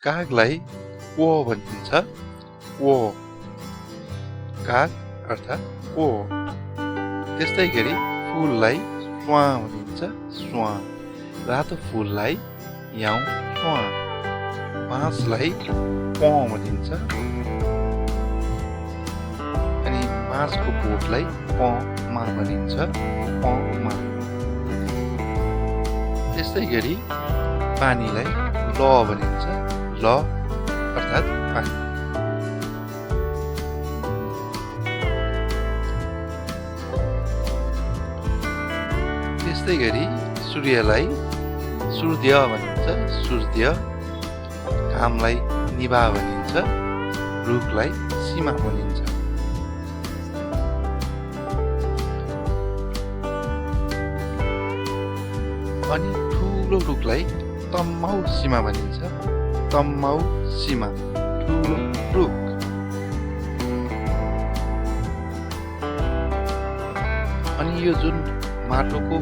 कागलाई वो भनिन्छ। वो काग अर्थात् वो। त्यस्तै गरी फुललाई स्वा भनिन्छ। स्वा। रातो फुललाई याउ स्वा। बाँसलाई प भनिन्छ। अनि बाँसको बोटलाई प मा भनिन्छ। प मा। त्यस्तै गरी पानीलाई ल भनिन्छ। ल अर्थात् पानी। त्यस्तै गरी सूर्यलाई सूर्य भनिन्छ। सूर्य। घामलाई निभा भनिन्छ। रुखलाई सीमा भनिन्छ। अनि ठुलो रुखलाई तम्माउ सीमा भनिन्छ। तम्माउ सीमा। ठुलो रुख। अनि यो जुन माटोको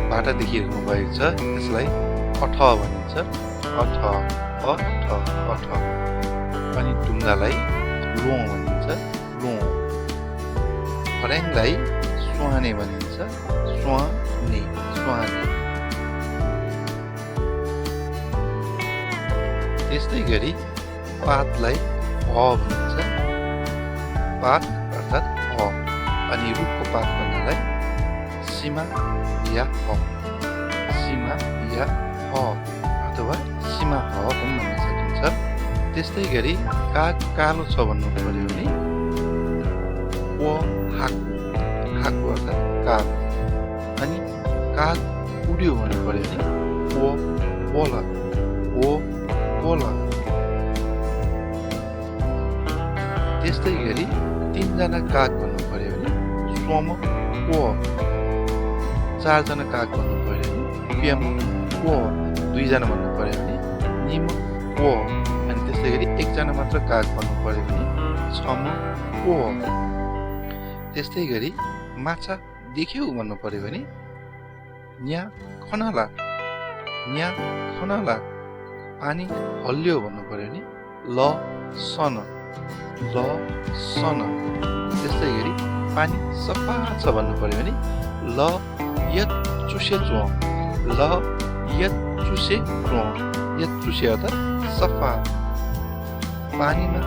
भाटा देखिरहेको भएको छ त्यसलाई अठ भनिन्छ। अठ अठ अठ। अनि ढुङ्गालाई लो भनिन्छ। लो। फर्याङलाई स्वाने भनिन्छ। स्वाने। स्वाने। त्यस्तै गरी पातलाई भ भनिन्छ। पात अर्थात् भ। अनि रुखको पात भन्नलाई सीमा या ह। सीमा या ह अथवा सीमा ह पनि भन्न सकिन्छ। त्यस्तै गरी काग कालो छ भन्नु पर्यो भने वो हाकु। हाकु अर्थात् काग। अनि काग उड्यो भन्नु पर्यो भने वो बोल। वो बोल। त्यस्तै गरी तीनजना काग भन्नु पर्यो भने स्वम वो। चारजना काग भन्नु पर्यो भने प्यम वो। दुईजना भन्नु पर्यो भने निम वो। अनि त्यस्तै गरी एकजना मात्र काग भन्नु पर्यो भने छम वो। त्यस्तै गरी माछा देख्यौ भन्नु पर्यो भने न्या खनाला। न्या खनाला। पानी हल्लियो भन्नु पर्यो भने ल सन। ल सन। त्यस्तै गरी पानी सफा छ भन्नु पर्यो भने ल यत चुसे चुह। ल यत चुसे चुह। यत चुसे अर्थात् सफा। पानीमा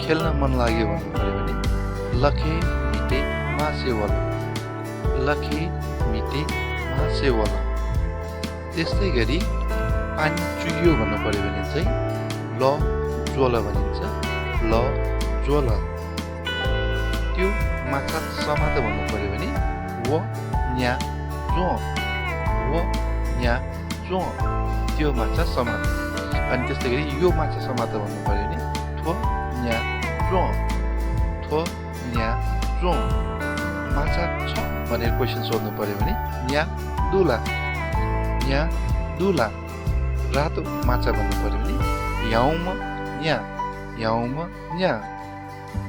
खेल्न मन लाग्यो भन्नु पर्यो भने लखे मिटे मासे वल। लखे मिटे मासे वल। त्यस्तै गरी पानी चुहियो भन्नु पर्यो भने चाहिँ ल ज्वल भनिन्छ। ल ज्वल। त्यो माछा समात भन्नु पर्यो भने वो न्या जो। वो न्या जो। त्यो माछा समात। अनि त्यस्तै गरी यो माछा समात भन्नु पर्यो भने ठो न्या जो। ठो न्या जो। माछा छ भनेर क्वेसन सोध्नु पर्यो भने न्या दुला। न्या दुला। रातो माछा भन्नु पर्यो भने याउमा न्या। याउमा न्या।